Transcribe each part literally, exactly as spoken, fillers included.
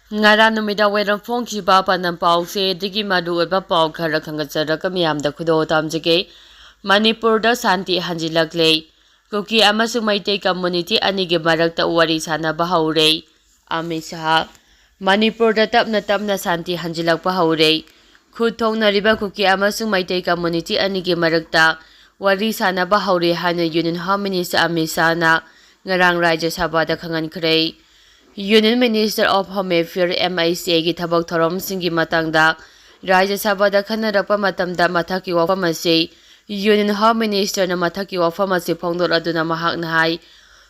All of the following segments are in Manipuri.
ꯉꯔꯥꯡ ꯅꯨꯃꯤꯗꯥꯡ ꯋꯥꯏꯔꯝ ꯐꯣꯡꯈꯤꯕ ꯄꯥꯟꯗꯝ ꯄꯥꯎꯁꯦ ꯑꯗꯨꯒꯤ ꯃꯔꯨꯑꯣꯏꯕ ꯄꯥꯎ ꯈꯔ ꯈꯪꯒꯠꯆꯔꯒ ꯃꯤꯌꯥꯝꯗ ꯈꯨꯗꯣꯜ ꯇꯝꯖꯒꯦ꯫ ꯃꯅꯤꯄꯨꯔꯗ ꯁꯥꯟꯇꯤ ꯍꯟꯖꯤꯜꯂꯛꯂꯦ꯫ ꯀꯨꯀꯤ ꯑꯃꯁꯨꯡ ꯃꯩꯇꯩ ꯀꯝꯃꯨꯅꯤꯇꯤ ꯑꯅꯤꯒꯤ ꯃꯔꯛꯇ ꯋꯥꯔꯤ ꯁꯥꯟꯅꯕ ꯍꯧꯔꯦ꯫ ꯑꯃꯤꯠ ꯁꯍꯥ꯫ ꯃꯅꯤꯄꯨꯔꯗ ꯇꯞꯅ ꯇꯞꯅ ꯁꯥꯟꯇꯤ ꯍꯟꯖꯤꯜꯂꯛꯄ ꯍꯧꯔꯦ꯫ ꯈꯨꯠ ꯊꯣꯛꯅꯔꯤꯕ ꯀꯨꯀꯤ ꯑꯃꯁꯨꯡ ꯃꯩꯇꯩ ꯀꯝꯃꯨꯅꯤꯇꯤ ꯑꯅꯤꯒꯤ ꯃꯔꯛꯇ ꯋꯥꯔꯤ ꯁꯥꯟꯅꯕ ꯍꯧꯔꯦ ꯍꯥꯏꯅ ꯌꯨꯅꯤꯌꯟ ꯍꯣꯝ ꯃꯤꯅꯤꯁꯇꯔ ꯑꯃꯤꯠ ꯁꯍꯥꯅ ꯉꯔꯥꯡ ꯔꯥꯖ꯭ꯌ ꯁꯚꯥꯗ ꯈꯪꯍꯟꯈ꯭ꯔꯦ꯫ Union Minister of Home Affairs, M H A ꯒꯤ ꯊꯕꯛ ꯊꯧꯔꯝꯁꯤꯡꯒꯤ ꯃꯇꯥꯡꯗ ꯔꯥꯖ꯭ꯌ ꯁꯚꯥꯗ ꯈꯟꯅꯔꯛꯄ ꯃꯇꯝꯗ ꯃꯊꯛꯀꯤ ꯋꯥꯐꯝ ꯑꯁꯤ Union Home Minister ꯅ ꯃꯊꯛꯀꯤ ꯋꯥꯐꯝ ꯑꯁꯤ ꯐꯣꯡꯗꯣꯔꯛꯇꯨꯅ ꯃꯍꯥꯛꯅ ꯍꯥꯏ,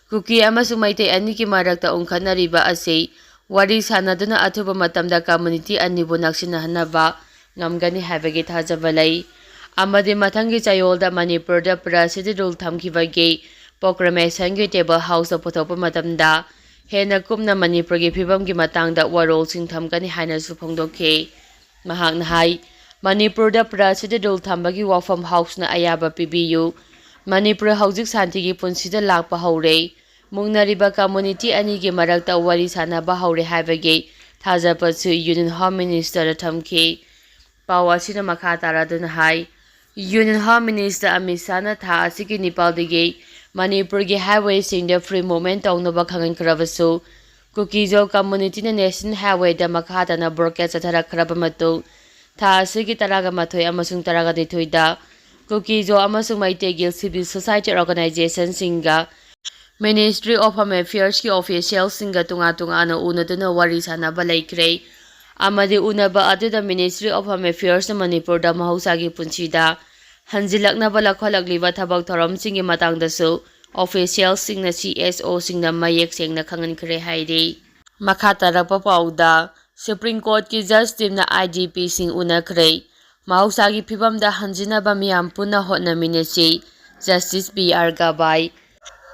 ꯀꯨꯀꯤ ꯑꯃꯁꯨꯡ ꯃꯩꯇꯩ ꯑꯅꯤꯒꯤ ꯃꯔꯛꯇ ꯎꯪꯈꯠꯅꯔꯤꯕ ꯑꯁꯤ ꯋꯥꯔꯤ ꯁꯥꯟꯅꯗꯨꯅ ꯑꯊꯨꯕ ꯃꯇꯝꯗ ꯀꯝꯃꯨꯅꯤꯇꯤ ꯑꯅꯤꯕꯨ ꯅꯛꯁꯤꯟꯅꯍꯟꯅꯕ ꯉꯝꯒꯅꯤ ꯍꯥꯏꯕꯒꯤ ꯊꯥꯖꯕ ꯂꯩ꯫ ꯑꯃꯗꯤ ꯃꯊꯪꯒꯤ ꯆꯌꯣꯜꯗ ꯃꯅꯤꯄꯨꯔꯗ ꯄ꯭ꯔꯥꯏꯚꯦꯁꯤ ꯔꯨꯜ ꯊꯝꯈꯤꯕꯒꯤ ꯄ꯭ꯔꯣꯀ꯭ꯂꯥꯃꯦꯁꯟꯒꯤ ꯇꯦꯕꯜ ꯍꯥꯎꯁꯇ ꯄꯨꯊꯣꯛꯄ ꯃꯇꯝꯗ ꯍꯦꯟꯅ ꯀꯨꯞꯅ ꯃꯅꯤꯄꯨꯔꯒꯤ ꯐꯤꯕꯝꯒꯤ ꯃꯇꯥꯡꯗ ꯋꯥꯔꯣꯜꯁꯤꯡ ꯊꯝꯒꯅꯤ ꯍꯥꯏꯅꯁꯨ ꯐꯣꯡꯗꯣꯛꯈꯤ꯫ ꯃꯍꯥꯛꯅ ꯍꯥꯏ, ꯃꯅꯤꯄꯨꯔꯗ ꯄ꯭ꯔꯥꯏꯚꯦꯁꯤ ꯔꯨꯜ ꯊꯝꯕꯒꯤ ꯋꯥꯐꯝ ꯍꯥꯎꯁꯅ ꯑꯌꯥꯕ ꯄꯤꯕꯤꯌꯨ꯫ ꯃꯅꯤꯄꯨꯔ ꯍꯧꯖꯤꯛ ꯁꯥꯟꯇꯤꯒꯤ ꯄꯨꯟꯁꯤꯗ ꯂꯥꯛꯄ ꯍꯧꯔꯦ꯫ ꯃꯨꯛꯅꯔꯤꯕ ꯀꯝꯃꯨꯅꯤꯇꯤ ꯑꯅꯤꯒꯤ ꯃꯔꯛꯇ ꯋꯥꯔꯤ ꯁꯥꯟꯅꯕ ꯍꯧꯔꯦ ꯍꯥꯏꯕꯒꯤ ꯊꯥꯖꯕꯁꯨ ꯌꯨꯅꯤꯌꯟ ꯍꯣꯝ ꯃꯤꯅꯤꯁꯇꯔꯗ ꯊꯝꯈꯤ꯫ ꯄꯥꯎ ꯑꯁꯤꯅ ꯃꯈꯥ ꯇꯥꯔꯗꯨꯅ ꯍꯥꯏ, ꯌꯨꯅꯤꯌꯟ ꯍꯣꯝ ꯃꯤꯅꯤꯁꯇꯔ ꯑꯃꯤꯠ ꯁꯍꯥꯅ ꯊꯥ ꯑꯁꯤꯒꯤ ꯅꯤꯄꯥꯜꯗꯒꯤ ꯃꯅꯤꯄꯨꯔꯒꯤ ꯍꯥꯏꯋꯦꯁꯤꯡꯗ ꯐ꯭ꯔꯤ ꯃꯨꯚꯃꯦꯟ ꯇꯧꯅꯕ ꯈꯪꯍꯟꯈ꯭ꯔꯕꯁꯨ, ꯀꯨꯀꯤꯖꯣ ꯀꯝꯃꯨꯅꯤꯇꯤꯅ ꯅꯦꯁꯅꯦꯜ ꯍꯥꯏꯋꯦꯗ ꯃꯈꯥ ꯇꯥꯅ ꯕ꯭ꯂꯣꯀꯦꯗ ꯆꯠꯊꯔꯛꯈ꯭ꯔꯕ ꯃꯇꯨꯡ, ꯊꯥ ꯑꯁꯤꯒꯤ ꯇꯔꯥꯒ ꯃꯥꯊꯣꯏ ꯑꯃꯁꯨꯡ ꯇꯔꯥꯒ ꯅꯤꯊꯣꯏꯗ ꯀꯨꯀꯤꯖꯣ ꯑꯃꯁꯨꯡ ꯃꯩꯇꯩꯒꯤ ꯁꯤꯚꯤꯜ ꯁꯣꯁꯥꯏꯇꯤ ꯑꯣꯔꯒꯅꯥꯏꯖꯦꯁꯟꯁꯤꯡꯒ Ministry of Home Affairs ꯀꯤ ꯑꯣꯐꯤꯁꯤꯌꯦꯜꯁꯤꯡꯒ ꯇꯣꯉꯥꯟ ꯇꯣꯉꯥꯟꯅ ꯎꯅꯗꯨꯅ ꯋꯥꯔꯤ ꯁꯥꯅꯕ ꯂꯩꯈ꯭ꯔꯦ꯫ ꯑꯃꯗꯤ ꯎꯅꯕ ꯑꯗꯨꯗ Ministry of Home Affairs ꯅ ꯃꯅꯤꯄꯨꯔꯗ ꯃꯍꯧꯁꯥꯒꯤ ꯄꯨꯟꯁꯤꯗ ꯍꯟꯖꯤꯜꯂꯛꯅꯕ ꯂꯧꯈꯠꯂꯛꯂꯤꯕ ꯊꯕꯛ ꯊꯧꯔꯝꯁꯤꯡꯒꯤ ꯃꯇꯥꯡꯗꯁꯨ ꯑꯣꯐꯤꯁꯤꯌꯦꯜꯁꯤꯡꯅ ꯁꯤ ꯑꯦꯁ ꯑꯣꯁꯤꯡꯗ ꯃꯌꯦꯛ ꯁꯦꯡꯅ ꯈꯪꯍꯟꯈ꯭ꯔꯦ ꯍꯥꯏꯔꯤ꯫ ꯃꯈꯥ ꯇꯥꯔꯛꯄ ꯄꯥꯎꯗ, ꯁꯨꯄ꯭ꯔꯤꯝ ꯀꯣꯔꯠꯀꯤ ꯖꯖ ꯇꯤꯝꯅ ꯑꯥꯏ ꯗꯤ ꯄꯤꯁꯤꯡ ꯎꯅꯈ꯭ꯔꯦ꯫ ꯃꯍꯧꯁꯥꯒꯤ ꯐꯤꯕꯝꯗ ꯍꯟꯖꯤꯟꯅꯕ ꯃꯤꯌꯥꯝ ꯄꯨꯟꯅ ꯍꯣꯠꯅꯃꯤꯟꯅꯁꯤ꯫ Justice B R Gavai.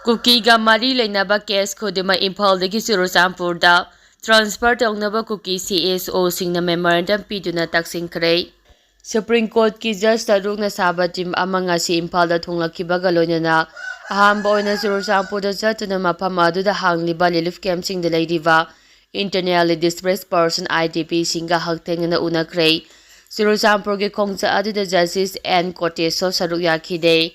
ꯀꯨꯀꯤꯒ ꯃꯔꯤ ꯂꯩꯅꯕ ꯀꯦꯁ ꯈꯨꯗꯤꯡꯃꯛ ꯏꯝꯐꯥꯜꯗꯒꯤ ꯆꯨꯔꯆꯥꯟꯄꯨꯔꯗ ꯇ꯭ꯔꯥꯟꯁꯐꯔ ꯇꯧꯅꯕ ꯀꯨꯀꯤ ꯁꯤ ꯑꯦꯁ ꯑꯣꯁꯤꯡꯅ ꯃꯦꯃꯣꯔꯦꯟꯗꯝ ꯄꯤꯗꯨꯅ ꯇꯛꯁꯤꯟꯈ꯭ꯔꯦ꯫ ꯁꯨꯄ꯭ꯔꯤꯝ ꯀꯣꯔꯠꯀꯤ ꯖꯖ ꯇꯔꯨꯛꯅ ꯁꯥꯕ ꯇꯤꯝ ꯑꯃ ꯉꯁꯤ ꯏꯝꯐꯥꯜꯗ ꯊꯨꯡꯂꯛꯈꯤꯕꯒ ꯂꯣꯏꯅꯅ ꯑꯍꯥꯟꯕ ꯑꯣꯏꯅ ꯆꯨꯔꯆꯥꯟꯄꯨꯔꯗ ꯆꯠꯇꯨꯅ ꯃꯐꯝ ꯑꯗꯨꯗ ꯍꯥꯡꯂꯤꯕ ꯔꯤꯂꯤꯐ ꯀꯦꯝꯞꯁꯤꯡꯗ ꯂꯩꯔꯤꯕ Internally Displaced Person, I D P ꯁꯤꯡꯒ ꯍꯛꯊꯦꯡꯅꯅ ꯎꯅꯈ꯭ꯔꯦ꯫ ꯆꯨꯔꯆꯥꯟꯄꯨꯔꯒꯤ ꯈꯣꯡꯆꯠ ꯑꯗꯨꯗ Justice N Koteswar ꯁꯔꯨꯛ ꯌꯥꯈꯤꯗꯦ꯫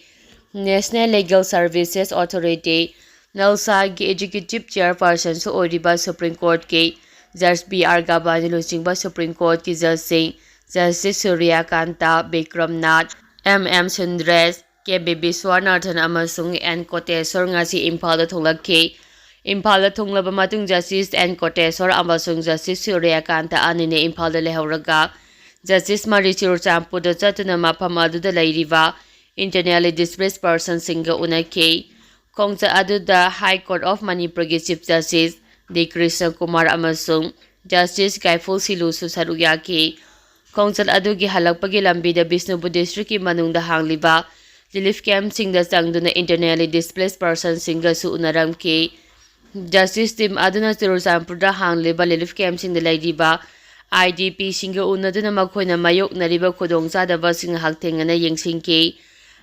National Legal Services Authority, ꯅꯦꯜꯁꯥꯒꯤ Executive Chairpersonꯁꯨ ꯑꯣꯏꯔꯤꯕ Supreme Courtꯀꯤ Judge B R Gavai ꯂꯨꯆꯤꯡꯕ Supreme Courtꯀꯤ Judgeꯁꯤꯡ Justice Surya Kanta, Bikram Nath, M M Sundresh, K V Viswanathan ꯑꯃꯁꯨꯡ N Koteswar ꯉꯁꯤ ꯏꯝꯐꯥꯜꯗ ꯊꯨꯡꯂꯛꯈꯤ꯫ ꯏꯝꯐꯥꯜꯗ ꯊꯨꯡꯂꯕ ꯃꯇꯨꯡ Justice N Koteswar ꯑꯃꯁꯨꯡ Justice Surya Kanta ꯑꯅꯤꯅ ꯏꯝꯐꯥꯜꯗ ꯂꯩꯍꯧꯔꯒ Justice ꯃꯔꯤ ꯆꯨꯔꯆꯥꯟꯄꯨꯔꯗ ꯆꯠꯇꯨꯅ ꯃꯐꯝ ꯑꯗꯨꯗ ꯂꯩꯔꯤꯕ Internally Displaced Personꯁꯤꯡꯒ ꯎꯅꯈꯤ꯫ ꯈꯣꯡꯆꯠ ꯑꯗꯨꯗ High Court of Manipurꯒꯤ Chief Justice D Krishna Kumar ꯑꯃꯁꯨꯡ Justice ꯀꯥꯏꯐꯨ ꯁꯤꯂꯨꯁꯨ ꯁꯔꯨꯛ ꯌꯥꯈꯤ꯫ ꯈꯣꯡꯆꯠ ꯑꯗꯨꯒꯤ ꯍꯜꯂꯛꯄꯒꯤ ꯂꯝꯕꯤꯗ ꯕꯤꯁꯅꯨꯄꯨꯔ districtꯀꯤ ꯃꯅꯨꯡꯗ ꯍꯥꯡꯂꯤꯕ relief campꯁꯤꯡꯗ ꯆꯪꯗꯨꯅ Internally Displaced Personꯁꯤꯡꯒꯁꯨ ꯎꯅꯔꯝꯈꯤ꯫ Justice team ꯑꯗꯨꯅ ꯆꯨꯔꯆꯥꯟꯄꯨꯔꯗ ꯍꯥꯡꯂꯤꯕ relief campꯁꯤꯡꯗ ꯂꯩꯔꯤꯕ I D Pꯁꯤꯡꯒ ꯎꯅꯗꯨꯅ ꯃꯈꯣꯏꯅ ꯃꯥꯌꯣꯛꯅꯔꯤꯕ ꯈꯨꯗꯣꯡꯆꯥꯗꯕꯁꯤꯡ ꯍꯛꯊꯦꯡꯅꯅ ꯌꯦꯡꯁꯤꯟꯈꯤ꯫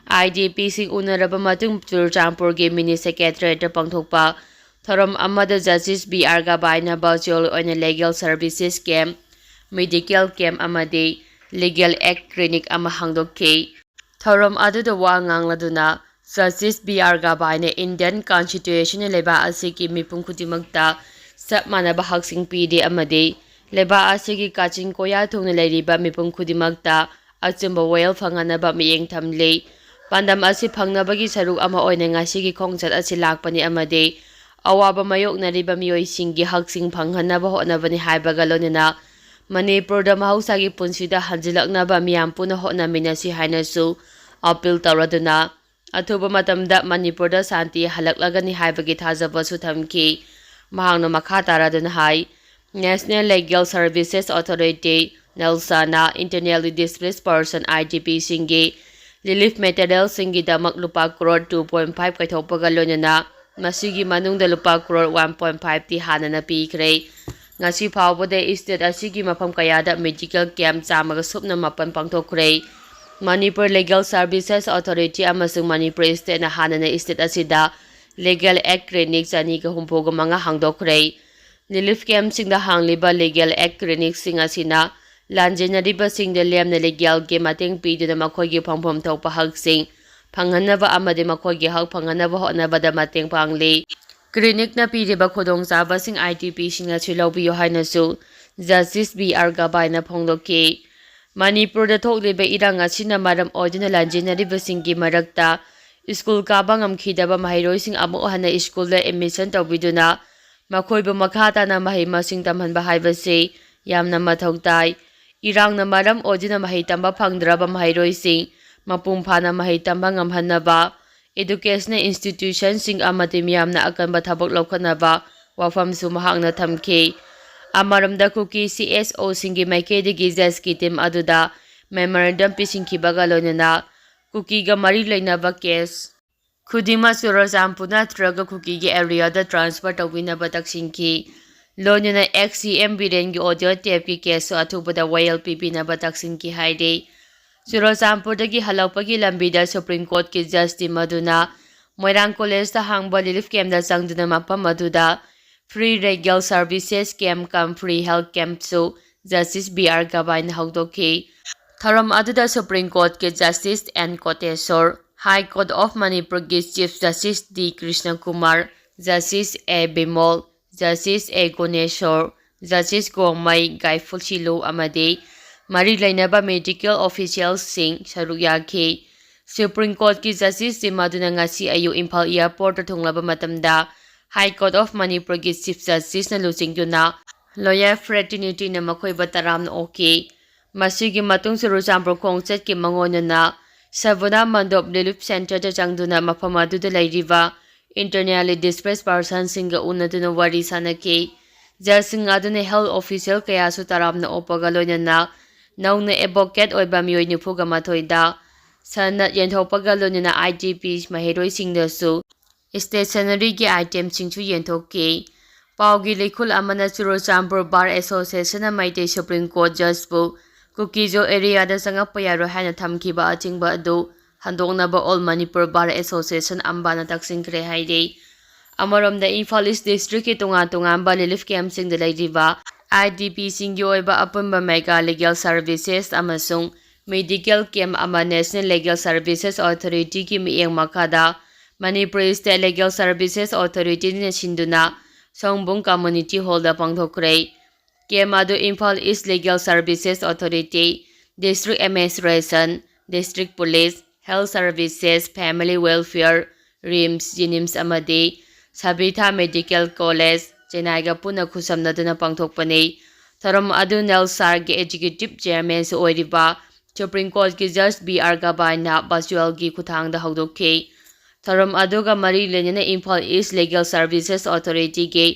I D Pꯁꯤꯡ ꯎꯅꯔꯕ ꯃꯇꯨꯡ ꯆꯨꯔꯆꯥꯟꯄꯨꯔꯒꯤ Mini Secretariatꯇ ꯄꯥꯡꯊꯣꯛꯄ ꯊꯧꯔꯝ ꯑꯃꯗ Justice B R Gavaina virtual ꯑꯣꯏꯅ Legal Services Camp, Medical Camp ꯑꯃꯗꯤ Legal Aid Clinic ꯑꯃ ꯍꯥꯡꯗꯣꯛꯈꯤ꯫ ꯊꯧꯔꯝ ꯑꯗꯨꯗ ꯋꯥ ꯉꯥꯡꯂꯗꯨꯅ Justice B R Gavaina Indian Constitutionꯅ ꯂꯩꯕꯥꯛ ꯑꯁꯤꯒꯤ ꯃꯤꯄꯨꯝ ꯈꯨꯗꯤꯡꯃꯛꯇ ꯆꯞ ꯃꯥꯟꯅꯕ ꯍꯛꯁꯤꯡ ꯄꯤꯔꯤ ꯑꯃꯗꯤ ꯂꯩꯕꯥꯛ ꯑꯁꯤꯒꯤ ꯀꯥꯆꯤꯟ ꯀꯣꯌꯥ ꯊꯨꯡꯅ ꯂꯩꯔꯤꯕ ꯃꯤꯄꯨꯝ ꯈꯨꯗꯤꯡꯃꯛꯇ ꯑꯆꯨꯝꯕ ꯋꯥꯌꯦꯜ ꯐꯪꯍꯟꯅꯕ ꯃꯤꯠꯌꯦꯡ ꯊꯝꯂꯤ꯫ ꯄꯥꯟꯗꯝ ꯑꯁꯤ ꯐꯪꯅꯕꯒꯤ ꯁꯔꯨꯛ ꯑꯃ ꯑꯣꯏꯅ ꯉꯁꯤꯒꯤ ꯈꯣꯡꯆꯠ ꯑꯁꯤ ꯂꯥꯛꯄꯅꯤ ꯑꯃꯗꯤ ꯑꯋꯥꯕ ꯃꯥꯌꯣꯛꯅꯔꯤꯕ ꯃꯤꯑꯣꯏꯁꯤꯡꯒꯤ ꯍꯛꯁꯤꯡ ꯐꯪꯍꯟꯅꯕ ꯍꯣꯠꯅꯕꯅꯤ ꯍꯥꯏꯕꯒ ꯂꯣꯏꯅꯅ ꯃꯅꯤꯄꯨꯔꯗ ꯃꯍꯧꯁꯥꯒꯤ ꯄꯨꯟꯁꯤꯗ ꯍꯟꯖꯤꯜꯂꯛꯅꯕ ꯃꯤꯌꯥꯝ ꯄꯨꯟꯅ ꯍꯣꯠꯅꯃꯤꯟꯅꯁꯤ ꯍꯥꯏꯅꯁꯨ appeal ꯇꯧꯔꯗꯨꯅ ꯑꯊꯨꯕ ꯃꯇꯝꯗ ꯃꯅꯤꯄꯨꯔꯗ ꯁꯥꯟꯇꯤ ꯍꯜꯂꯛꯂꯒꯅꯤ ꯍꯥꯏꯕꯒꯤ ꯊꯥꯖꯕꯁꯨ ꯊꯝꯈꯤ꯫ ꯃꯍꯥꯛꯅ ꯃꯈꯥ ꯇꯥꯔꯗꯨꯅ ꯍꯥꯏ, National Legal Services Authority, ꯅꯦꯜꯁꯥꯅ Internally Displaced Person, I D Pꯁꯤꯡꯒꯤ relief materialꯁꯤꯡꯒꯤꯗꯃꯛ ꯂꯨꯄꯥ ꯀ꯭ꯔꯣꯔ two point five ꯀꯥꯏꯊꯣꯛꯄꯒ ꯂꯣꯏꯅꯅ ꯃꯁꯤꯒꯤ ꯃꯅꯨꯡꯗ ꯂꯨꯄꯥ crore one point five T ꯍꯥꯟꯅꯅ ꯄꯤꯈ꯭ꯔꯦ꯫ ꯉꯁꯤ ꯐꯥꯎꯕꯗ state ꯑꯁꯤꯒꯤ ꯃꯐꯝ ꯀꯌꯥꯗ medical camp ꯆꯥꯝꯃꯒ ꯁꯨꯞꯅ ꯃꯥꯄꯟ ꯄꯥꯡꯊꯣꯛꯈ꯭ꯔꯦ꯫ Manipur Legal Services Authority ꯑꯃꯁꯨꯡ ꯃꯅꯤꯄꯨꯔ stateꯅ ꯍꯥꯟꯅꯅ state ꯑꯁꯤꯗ Legal Aid Clinic ꯆꯅꯤꯒ ꯍꯨꯝꯐꯨꯒ ꯃꯉꯥ ꯍꯥꯡꯗꯣꯛꯈ꯭ꯔꯦ꯫ relief campꯁꯤꯡꯗ ꯍꯥꯡꯂꯤꯕ legal aid clinicꯁꯤꯡ ꯑꯁꯤꯅ ꯂꯥꯟꯖꯦꯟꯅꯔꯤꯕꯁꯤꯡꯗ ꯂꯦꯝꯅ legalꯒꯤ ꯃꯇꯦꯡ ꯄꯤꯗꯨꯅ ꯃꯈꯣꯏꯒꯤ ꯐꯪꯐꯝ ꯊꯣꯛꯄ ꯍꯛꯁꯤꯡ ꯐꯪꯍꯟꯅꯕ ꯑꯃꯗꯤ ꯃꯈꯣꯏꯒꯤ ꯍꯛ ꯐꯪꯍꯟꯅꯕ ꯍꯣꯠꯅꯕꯗ ꯃꯇꯦꯡ ꯄꯥꯡꯂꯤ꯫ Clinicꯅ ꯄꯤꯔꯤꯕ ꯈꯨꯗꯣꯡꯆꯥꯕꯁꯤꯡ IDPꯁꯤꯡꯅꯁꯨ ꯂꯧꯕꯤꯌꯨ ꯍꯥꯏꯅꯁꯨ Justice B R ꯒꯕꯥꯏꯅ ꯐꯣꯡꯗꯣꯛꯈꯤ꯫ ꯃꯅꯤꯄꯨꯔꯗ ꯊꯣꯛꯂꯤꯕ ꯏꯔꯥꯡ ꯑꯁꯤꯅ ꯃꯔꯝ ꯑꯣꯏꯗꯨꯅ ꯂꯥꯟꯖꯦꯟꯅꯔꯤꯕꯁꯤꯡꯒꯤ ꯃꯔꯛꯇ ꯁ꯭ꯀꯨꯜ ꯀꯥꯕ ꯉꯝꯈꯤꯗꯕ ꯃꯍꯩꯔꯣꯏꯁꯤꯡ ꯑꯃꯨꯛ ꯍꯟꯅ ꯁ꯭ꯀꯨꯜꯗ admission ꯇꯧꯕꯤꯗꯨꯅ ꯃꯈꯣꯏꯕꯨ ꯃꯈꯥ ꯇꯥꯅ ꯃꯍꯩ ꯃꯁꯤꯡ ꯇꯝꯍꯟꯕ ꯍꯥꯏꯕꯁꯤ ꯌꯥꯝꯅ ꯃꯊꯧ ꯇꯥꯏ꯫ ꯏꯔꯥꯡꯅ ꯃꯔꯝ ꯑꯣꯏꯗꯨꯅ ꯃꯍꯩ ꯇꯝꯕ ꯐꯪꯗ꯭ꯔꯕ ꯃꯍꯩꯔꯣꯏꯁꯤꯡ ꯃꯄꯨꯡ ꯐꯥꯅ ꯃꯍꯩ ꯇꯝꯕ ꯉꯝꯍꯟꯅꯕ educational institutionꯁꯤꯡ ꯑꯃꯗꯤ ꯃꯤꯌꯥꯝꯅ ꯑꯀꯟꯕ ꯊꯕꯛ ꯂꯧꯈꯠꯅꯕ ꯋꯥꯐꯝꯁꯨ ꯃꯍꯥꯛꯅ ꯊꯝꯈꯤ꯫ ꯑꯃꯔꯣꯝꯗ ꯀꯨꯀꯤ CSOꯁꯤꯡꯒꯤ ꯃꯥꯏꯀꯩꯗꯒꯤ judgeꯀꯤ team ꯑꯗꯨꯗ memorandum ꯄꯤꯁꯤꯟꯈꯤꯕꯒ ꯂꯣꯏꯅꯅ ꯀꯨꯀꯤꯒ ꯃꯔꯤ ꯂꯩꯅꯕ case ꯈꯨꯗꯤꯡꯃꯛ ꯆꯨꯔꯆꯥꯟꯄꯨꯔ ꯅꯠꯇ꯭ꯔꯒ ꯀꯨꯀꯤꯒꯤ areaꯗ transfer ꯇꯧꯕꯤꯅꯕ ꯇꯛꯁꯤꯟꯈꯤ꯫ ꯂꯣꯏꯅꯅ ex CM ꯕꯤꯔꯦꯟꯒꯤ audio tapeꯀꯤ caseꯁꯨ ꯑꯊꯨꯕꯗ ꯋꯥꯌꯦꯜ ꯄꯤꯕꯤꯅꯕ ꯇꯛꯁꯤꯟꯈꯤ ꯍꯥꯏꯔꯤ꯫ ꯆꯨꯔꯆꯥꯟꯄꯨꯔꯗꯒꯤ ꯍꯜꯂꯛꯄꯒꯤ ꯂꯝꯕꯤꯗ Supreme Courtꯀꯤ judge team ꯑꯗꯨꯅ ꯃꯣꯏꯔꯥꯡ collegeꯇ ꯍꯥꯡꯕ relief campꯇ ꯆꯪꯗꯨꯅ ꯃꯐꯝ ꯑꯗꯨꯗ free legal services camp cum free health campꯁꯨ Justice B R ꯒꯕꯥꯏꯅ ꯍꯧꯗꯣꯛꯈꯤ꯫ ꯊꯧꯔꯝ ꯑꯗꯨꯗ Supreme Courtꯀꯤ Justice N ꯀꯣꯇꯦꯁꯣꯔ, High Court of ꯃꯅꯤꯄꯨꯔꯒꯤ Chief Justice D Krishna Kumar, Justice A Bimol, Justice A Guneshor, Justice ꯒꯣꯃꯩ, ꯒꯥꯏꯐꯨꯁꯤꯂꯨ ꯑꯃꯗꯤ ꯃꯔꯤ ꯂꯩꯅꯕ medical officialꯁꯤꯡ ꯁꯔꯨꯛ ꯌꯥꯈꯤ꯫ Supreme Courtꯀꯤ judges team ꯑꯗꯨꯅ ꯉꯁꯤ ꯑꯌꯨꯛ ꯏꯝꯐꯥꯜ airportꯇ ꯊꯨꯡꯂꯕ ꯃꯇꯝꯗ High Court of ꯃꯅꯤꯄꯨꯔꯒꯤ Chief Justiceꯅ ꯂꯨꯆꯤꯡꯗꯨꯅ lawyer fraternityꯅ ꯃꯈꯣꯏꯕꯨ ꯇꯔꯥꯝꯅ ꯑꯣꯛꯈꯤ꯫ ꯃꯁꯤꯒꯤ ꯃꯇꯨꯡ ꯆꯨꯔꯆꯥꯟꯄꯨꯔ ꯈꯣꯡꯆꯠꯀꯤ ꯃꯥꯡꯑꯣꯏꯅꯅ ꯁꯕꯨꯅꯥ ꯃꯟꯗꯣꯞ relief centreꯗ ꯆꯪꯗꯨꯅ ꯃꯐꯝ ꯑꯗꯨꯗ ꯂꯩꯔꯤꯕ internally displaced personꯁꯤꯡꯒ ꯎꯅꯗꯨꯅ ꯋꯥꯔꯤ ꯁꯥꯅꯈꯤ꯫ Judgeꯁꯤꯡ ꯑꯗꯨꯅ health official ꯀꯌꯥꯁꯨ ꯇꯔꯥꯝꯅ ꯑꯣꯛꯄꯒ ꯂꯣꯏꯅꯅ ꯅꯧꯅ advocate ꯑꯣꯏꯕ ꯃꯤꯑꯣꯏ ꯅꯤꯐꯨꯒ ꯃꯥꯊꯣꯏꯗ ꯁꯅꯠ ꯌꯦꯟꯊꯣꯛꯄꯒ ꯂꯣꯏꯅꯅ IDP ꯃꯍꯩꯔꯣꯏꯁꯤꯡꯗꯁꯨ stationeryꯒꯤ itemꯁꯤꯡꯁꯨ ꯌꯦꯟꯊꯣꯛꯈꯤ꯫ ꯄꯥꯎꯒꯤ ꯂꯩꯈꯨꯜ ꯑꯃꯅ Churachandpur Bar Associationꯅ Meitei Supreme Court judgeꯄꯨ ꯀꯨꯀꯤꯖꯣ areaꯗ ꯆꯪꯉꯛꯄ ꯌꯥꯔꯣꯏ ꯍꯥꯏꯅ ꯊꯝꯈꯤꯕ ꯑꯊꯤꯡꯕ ꯑꯗꯨ ꯍꯟꯗꯣꯛꯅꯕ All Manipur Bar Association ꯑꯝꯕꯥꯅ ꯇꯛꯁꯤꯟꯈ꯭ꯔꯦ ꯍꯥꯏꯔꯤ꯫ ꯑꯃꯔꯣꯝꯗ, ꯏꯝꯐꯥꯜ ꯏꯁ ꯗꯤꯁꯇ꯭ꯔꯤꯛꯀꯤ ꯇꯣꯉꯥꯟ ꯇꯣꯉꯥꯟꯕ ꯔꯤꯂꯤꯐ ꯀꯦꯝꯞꯁꯤꯡꯗ ꯂꯩꯔꯤꯕ ꯑꯥꯏ ꯗꯤ ꯄꯤꯁꯤꯡꯒꯤ ꯑꯣꯏꯕ ꯑꯄꯨꯟꯕ ꯃꯦꯒꯥ ꯂꯤꯒꯦꯜ ꯁꯔꯚꯤꯁꯦꯁ ꯑꯃꯁꯨꯡ ꯃꯦꯗꯤꯀꯦꯜ ꯀꯦꯝꯞ ꯑꯃ ꯅꯦꯁꯅꯦꯜ ꯂꯤꯒꯦꯜ ꯁꯔꯚꯤꯁꯦꯁ ꯑꯣꯊꯣꯔꯤꯇꯤꯒꯤ ꯃꯤꯠꯌꯦꯡ ꯃꯈꯥꯗ ꯃꯅꯤꯄꯨꯔ ꯁ꯭ꯇꯦꯠ ꯂꯤꯒꯦꯜ ꯁꯔꯚꯤꯁꯦꯁ ꯑꯣꯊꯣꯔꯤꯇꯤꯅ ꯁꯤꯟꯗꯨꯅ ꯁꯣꯝꯕꯨꯡ ꯀꯝꯃ꯭ꯌꯨꯅꯤꯇꯤ ꯍꯣꯜꯗ ꯄꯥꯡꯊꯣꯛꯈ꯭ꯔꯦ꯫ ꯀꯦꯝꯞ ꯑꯗꯨ Imphal east legal services authority, district administration, district police, health services, family welfare, RIMS, JNIMS ꯑꯃꯗꯤ ꯁꯥꯕꯤꯊꯥ ꯃꯦꯗꯤꯀꯦꯜ ꯀꯣꯂꯦꯖ, ꯆꯦꯟꯅꯥꯏꯒ ꯄꯨꯟꯅ ꯈꯨꯠꯁꯝꯅꯗꯨꯅ ꯄꯥꯡꯊꯣꯛꯄꯅꯤ꯫ ꯊꯧꯔꯝ ꯑꯗꯨ ꯅꯦꯜꯁꯥꯔꯒꯤ ꯑꯦꯛꯖꯤꯀ꯭ꯌꯨꯇꯤꯚ ꯆꯦꯌꯔꯃꯦꯟꯁꯨ ꯑꯣꯏꯔꯤꯕ ꯁꯨꯄ꯭ꯔꯤꯝ ꯀꯣꯔꯠꯀꯤ ꯖꯖ ꯕꯤ ꯑꯥꯔ ꯒꯕꯥꯏꯅ ꯚꯔꯆꯨꯑꯦꯜꯒꯤ ꯈꯨꯠꯊꯥꯡꯗ ꯍꯧꯗꯣꯛꯈꯤ꯫ ꯊꯧꯔꯝ ꯑꯗꯨꯒ ꯃꯔꯤ ꯂꯩꯅꯅ ꯏꯝꯐꯥꯜ ꯏꯁ ꯂꯤꯒꯦꯜ ꯁꯔꯚꯤꯁꯦꯁ ꯑꯣꯊꯣꯔꯤꯇꯤꯒꯤ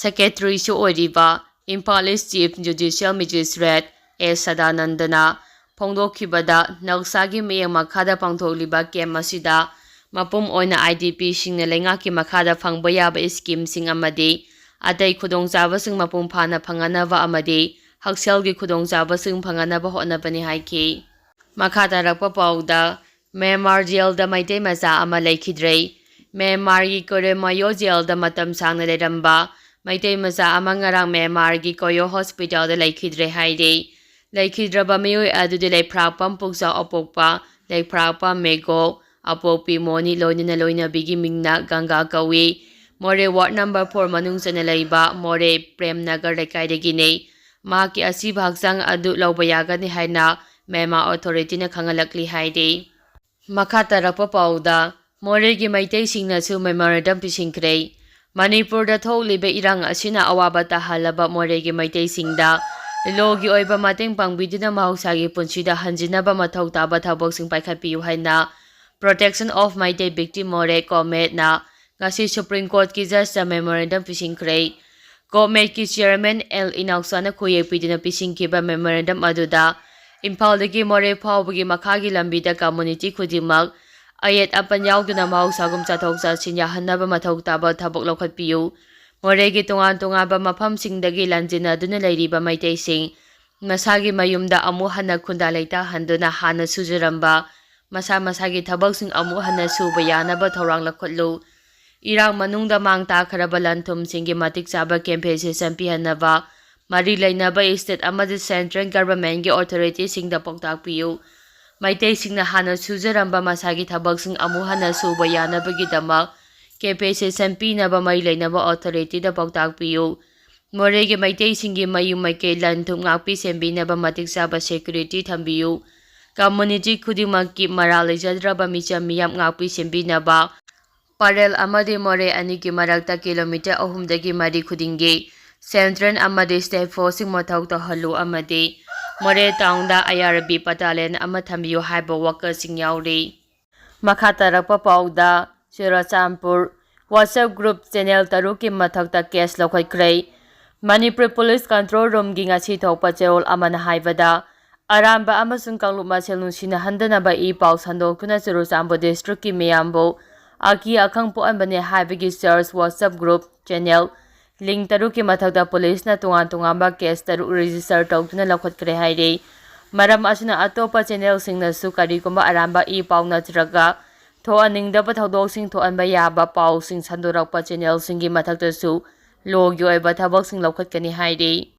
ꯁꯦꯀ꯭ꯔꯦꯇꯔꯤꯁꯨ ꯑꯣꯏꯔꯤꯕ ꯏꯝꯐꯥꯜ ꯏꯁ ꯆꯤꯐ ꯖꯨꯗꯤꯁꯤꯌꯦꯜ ꯃꯦꯖꯤꯁꯇ꯭ꯔꯦꯠ ꯑꯦꯁ ꯁꯗꯥꯅꯟꯗꯅ ꯐꯣꯡꯗꯣꯛꯈꯤꯕꯗ, ꯅꯦꯜꯁꯥꯔꯒꯤ ꯃꯤꯠꯌꯦꯡ ꯃꯈꯥꯗ ꯄꯥꯡꯊꯣꯛꯂꯤꯕ ꯀꯦꯝꯞ ꯑꯁꯤꯗ ꯃꯄꯨꯝ ꯑꯣꯏꯅ ꯑꯥꯏ ꯗꯤ ꯄꯤꯁꯤꯡꯅ ꯂꯩꯉꯥꯛꯀꯤ ꯃꯈꯥꯗ ꯐꯪꯕ ꯌꯥꯕ ꯁ꯭ꯀꯤꯝꯁꯤꯡ ꯑꯃꯗꯤ ꯑꯇꯩ ꯈꯨꯗꯣꯡꯆꯥꯕꯁꯤꯡ ꯃꯄꯨꯡ ꯐꯥꯅ ꯐꯪꯍꯟꯅꯕ ꯑꯃꯗꯤ ꯍꯛꯁꯦꯜꯒꯤ ꯈꯨꯗꯣꯡꯆꯥꯕꯁꯤꯡ ꯐꯪꯍꯟꯅꯕ ꯍꯣꯠꯅꯕꯅꯤ ꯍꯥꯏꯈꯤ꯫ ꯃꯈꯥ ꯇꯥꯔꯛꯄ ꯄꯥꯎꯗ, ꯃ꯭ꯌꯥꯟꯃꯥꯔ ꯖꯦꯜꯗ ꯃꯩꯇꯩ ꯃꯆꯥ ꯑꯃ ꯂꯩꯈꯤꯗ꯭ꯔꯦ꯫ ꯃ꯭ꯌꯥꯟꯃꯥꯔꯒꯤ ꯀꯣꯔꯦꯃꯥꯌꯣ ꯖꯦꯜꯗ ꯃꯇꯝ ꯁꯥꯡꯅ ꯂꯩꯔꯝꯕ ꯃꯩꯇꯩ ꯃꯆꯥ ꯑꯃ ꯉꯔꯥꯡ ꯃ꯭ꯌꯥꯟꯃꯥꯔꯒꯤ ꯀꯣꯌꯣ ꯍꯣꯁꯄꯤꯇꯥꯜꯗ ꯂꯩꯈꯤꯗ꯭ꯔꯦ ꯍꯥꯏꯔꯤ꯫ ꯂꯩꯈꯤꯗ꯭ꯔꯕ ꯃꯤꯑꯣꯏ ꯑꯗꯨꯗꯤ ꯂꯩꯐ꯭ꯔꯥꯛꯄꯝ ꯄꯨꯛꯆꯥꯎ ꯑꯄꯣꯛꯄ ꯂꯩꯐ꯭ꯔꯥꯛꯄꯝ ꯃꯦꯒꯣ, ꯑꯄꯣꯛꯄꯤ ꯃꯣꯅꯤ ꯂꯣꯏꯅꯅ ꯂꯣꯏꯅꯕꯤꯒꯤ ꯃꯤꯡꯅ ꯒꯪꯒꯥ ꯀꯧꯏ꯫ ꯃꯣꯔꯦ ꯋꯥꯔꯗ ꯅꯝꯕꯔ ꯐꯣꯔ ꯃꯅꯨꯡ ꯆꯟꯅ ꯂꯩꯕ ꯃꯣꯔꯦ ꯄ꯭ꯔꯦꯝ ꯅꯒꯔ ꯂꯩꯀꯥꯏꯗꯒꯤꯅꯤ꯫ ꯃꯍꯥꯛꯀꯤ ꯑꯁꯤꯕ ꯍꯛꯆꯥꯡ ꯑꯗꯨ ꯂꯧꯕ ꯌꯥꯒꯅꯤ ꯍꯥꯏꯅ ꯃ꯭ꯌꯥꯟꯃꯥꯔ ꯑꯣꯊꯣꯔꯤꯇꯤꯅ ꯈꯪꯍꯜꯂꯛꯂꯤ ꯍꯥꯏꯔꯤ꯫ ꯃꯈꯥ ꯇꯥꯔꯛꯄ ꯄꯥꯎꯗ, ꯃꯣꯔꯦꯒꯤ ꯃꯩꯇꯩꯁꯤꯡꯅꯁꯨ ꯃꯦꯃꯣꯔꯦꯟꯗꯝ ꯄꯤꯁꯤꯟꯈ꯭ꯔꯦ꯫ ꯃꯅꯤꯄꯨꯔꯗ ꯊꯣꯛꯂꯤꯕ ꯏꯔꯥꯡ ꯑꯁꯤꯅ ꯑꯋꯥꯕ ꯇꯥꯍꯜꯂꯕ ꯃꯣꯔꯦꯒꯤ ꯃꯩꯇꯩꯁꯤꯡꯗ ꯂꯣꯒꯤ ꯑꯣꯏꯕ ꯃꯇꯦꯡ ꯄꯥꯡꯕꯤꯗꯨꯅ ꯃꯍꯧꯁꯥꯒꯤ ꯄꯨꯟꯁꯤꯗ ꯍꯟꯖꯤꯟꯅꯕ ꯃꯊꯧ ꯇꯥꯕ ꯊꯕꯛꯁꯤꯡ ꯄꯥꯏꯈꯠꯄꯤꯌꯨ ꯍꯥꯏꯅ Protection of Meitei Victim More ꯀꯣꯃꯦꯠꯅ ꯉꯁꯤ ꯁꯨꯄ꯭ꯔꯤꯝ ꯀꯣꯔꯠꯀꯤ ꯖꯖꯇ ꯃꯦꯃꯣꯔꯦꯟꯗꯝ ꯄꯤꯁꯤꯟꯈ꯭ꯔꯦ꯫ ꯀꯣꯃꯦꯠꯀꯤ ꯆꯤꯌꯔꯃꯦꯟ ꯑꯦꯜ ꯏꯅꯥꯎꯆꯥꯅ ꯈꯨꯌꯦꯛ ꯄꯤꯗꯨꯅ ꯄꯤꯁꯤꯟꯈꯤꯕ ꯃꯦꯃꯣꯔꯦꯟꯗꯝ ꯑꯗꯨꯗ ꯏꯝꯐꯥꯜꯗꯒꯤ ꯃꯣꯔꯦ ꯐꯥꯎꯕꯒꯤ ꯃꯈꯥꯒꯤ ꯂꯝꯕꯤꯗ ꯀꯝꯃ꯭ꯌꯨꯅꯤꯇꯤ ꯈꯨꯗꯤꯡꯃꯛ ꯑꯌꯦꯠ ꯑꯄꯟ ꯌꯥꯎꯗꯅ ꯃꯍꯧꯁꯥꯒꯨꯝ ꯆꯠꯊꯣꯛ ꯆꯠꯁꯤꯟ ꯌꯥꯍꯟꯅꯕ ꯃꯊꯧ ꯇꯥꯕ ꯊꯕꯛ ꯂꯧꯈꯠꯄꯤꯌꯨ꯫ ꯃꯣꯔꯦꯒꯤ ꯇꯣꯉꯥꯟ ꯇꯣꯉꯥꯟꯕ ꯃꯐꯝꯁꯤꯡꯗꯒꯤ ꯂꯥꯟꯖꯦꯟꯅꯗꯨꯅ ꯂꯩꯔꯤꯕ ꯃꯩꯇꯩꯁꯤꯡ ꯃꯁꯥꯒꯤ ꯃꯌꯨꯝꯗ ꯑꯃꯨꯛ ꯍꯟꯅ ꯈꯨꯟꯗꯥ ꯂꯩꯇꯥꯍꯟꯗꯨꯅ ꯍꯥꯟꯅ ꯁꯨꯖꯔꯝꯕ ꯃꯁꯥ ꯃꯁꯥꯒꯤ ꯊꯕꯛꯁꯤꯡ ꯑꯃꯨꯛ ꯍꯟꯅ ꯁꯨꯕ ꯌꯥꯅꯕ ꯊꯧꯔꯥꯡ ꯂꯧꯈꯠꯂꯨ꯫ ꯏꯔꯥꯡ ꯃꯅꯨꯡꯗ ꯃꯥꯡ ꯇꯥꯛꯈ꯭ꯔꯕ ꯂꯟ ꯊꯨꯝꯁꯤꯡꯒꯤ ꯃꯇꯤꯛ ꯆꯥꯕ ꯀꯦꯝꯄꯦꯁꯦꯁꯟ ꯄꯤꯍꯟꯅꯕ ꯃꯔꯤ ꯂꯩꯅꯕ ꯏꯁꯇꯦꯠ ꯑꯃꯗꯤ ꯁꯦꯟꯇ꯭ꯔꯦꯜ ꯒꯚꯔꯟꯃꯦꯟꯒꯤ ꯑꯣꯊꯣꯔꯤꯇꯤꯁꯤꯡꯗ ꯄꯥꯎꯇꯥꯛ ꯄꯤꯌꯨ꯫ ꯃꯩꯇꯩꯁꯤꯡꯅ ꯍꯥꯟꯅ ꯁꯨꯖꯔꯝꯕ ꯃꯁꯥꯒꯤ ꯊꯕꯛꯁꯤꯡ ꯑꯃꯨꯛ ꯍꯟꯅ ꯁꯨꯕ ꯌꯥꯅꯕꯒꯤꯗꯃꯛ ꯀꯦꯝꯄꯦꯁꯦꯁꯟ ꯄꯤꯅꯕ ꯃꯔꯤ ꯂꯩꯅꯕ ꯑꯣꯊꯣꯔꯤꯇꯤꯗ ꯄꯥꯎꯇꯥꯛ ꯄꯤꯌꯨ꯫ ꯃꯣꯔꯦꯒꯤ ꯃꯩꯇꯩꯁꯤꯡꯒꯤ ꯃꯌꯨꯝ ꯃꯩꯀꯩ ꯂꯟ ꯊꯨꯝ ꯉꯥꯛꯄꯤ ꯁꯦꯟꯕꯤꯅꯕ ꯃꯇꯤꯛ ꯆꯥꯕ ꯁꯦꯀ꯭ꯌꯨꯔꯤꯇꯤ ꯊꯝꯕꯤꯌꯨ꯫ ꯀꯝꯃꯨꯅꯤꯇꯤ ꯈꯨꯗꯤꯡꯃꯛꯀꯤ ꯃꯔꯥꯜ ꯂꯩꯖꯗ꯭ꯔꯕ ꯃꯤꯆꯝ ꯃꯤꯌꯥꯝ ꯉꯥꯛꯄꯤ ꯁꯦꯟꯕꯤꯅꯕ ꯄꯔꯦꯜ ꯑꯃꯗꯤ ꯃꯣꯔꯦ ꯑꯅꯤꯒꯤ ꯃꯔꯛꯇ ꯀꯤꯂꯣꯃꯤꯇꯔ ꯑꯍꯨꯝꯗꯒꯤ ꯃꯔꯤ ꯈꯨꯗꯤꯡꯒꯤ ꯁꯦꯟꯇ꯭ꯔꯦꯜ ꯑꯃꯗꯤ ꯁ꯭ꯇꯦꯠ ꯐꯣꯔꯁꯁꯤꯡ ꯃꯊꯧ ꯇꯧꯍꯜꯂꯨ ꯑꯃꯗꯤ ꯃꯣꯔꯦ ꯇꯥꯎꯟꯗ ꯑꯥꯏ ꯑꯥꯔ ꯕꯤ ꯕꯇꯥꯂꯤꯌꯟ ꯑꯃ ꯊꯝꯕꯤꯌꯨ ꯍꯥꯏꯕ ꯋꯥꯀꯠꯁꯤꯡ ꯌꯥꯎꯔꯤ꯫ ꯃꯈꯥ ꯇꯥꯔꯛꯄ ꯄꯥꯎꯗ, ꯆꯨꯔꯆꯥꯟꯄꯨꯔ, WhatsApp group channel ꯇꯔꯨꯛꯀꯤ ꯃꯊꯛꯇ ꯀꯦꯁ ꯂꯧꯈꯠꯈ꯭ꯔꯦ꯫ ꯃꯅꯤꯄꯨꯔ ꯄꯨꯂꯤꯁ ꯀꯟꯇ꯭ꯔꯣꯜ ꯔꯨꯝꯒꯤ ꯉꯁꯤ ꯊꯣꯛꯄ ꯆꯦꯔꯣꯜ ꯑꯃꯅ ꯍꯥꯏꯕꯗ, ꯑꯔꯥꯟꯕ ꯑꯃꯁꯨꯡ ꯀꯥꯡꯂꯨꯞ ꯃꯁꯦꯜ ꯅꯨꯡꯁꯤꯅꯍꯟꯗꯅꯕ ꯏ ꯄꯥꯎ ꯁꯟꯗꯣꯛꯇꯨꯅ ꯆꯨꯔꯆꯥꯟꯄꯨꯔ ꯗꯤꯁꯇ꯭ꯔꯤꯛꯀꯤ ꯃꯤꯌꯥꯝꯕꯨ ꯑꯀꯤ ꯑꯈꯪ ꯄꯣꯛꯍꯟꯕꯅꯦ ꯍꯥꯏꯕꯒꯤ ꯆꯔꯆ WhatsApp group channel ꯂꯤꯡ ꯇꯔꯨꯛꯀꯤ ꯃꯊꯛꯇ ꯄꯨꯂꯤꯁꯅ ꯇꯣꯉꯥꯟ ꯇꯣꯉꯥꯟꯕ ꯀꯦꯁ ꯇꯔꯨꯛ ꯔꯦꯖꯤꯁꯇꯔ ꯇꯧꯗꯨꯅ ꯂꯧꯈꯠꯈ꯭ꯔꯦ ꯍꯥꯏꯔꯤ꯫ ꯃꯔꯝ ꯑꯁꯤꯅ ꯑꯇꯣꯞꯄ ꯆꯦꯅꯦꯜꯁꯤꯡꯅꯁꯨ ꯀꯔꯤꯒꯨꯝꯕ ꯑꯔꯥꯟꯕ ꯏ ꯄꯥꯎ ꯅꯠꯇ꯭ꯔꯒ ꯊꯣꯛꯍꯟꯅꯤꯡꯗꯕ ꯊꯧꯗꯣꯛꯁꯤꯡ ꯊꯣꯛꯍꯟꯕ ꯌꯥꯕ ꯄꯥꯎꯁꯤꯡ ꯁꯟꯗꯣꯔꯛꯄ ꯆꯦꯅꯦꯜꯁꯤꯡꯒꯤ ꯃꯊꯛꯇꯁꯨ ꯂꯣꯒꯤ ꯑꯣꯏꯕ ꯊꯕꯛꯁꯤꯡ ꯂꯧꯈꯠꯀꯅꯤ ꯍꯥꯏꯔꯤ꯫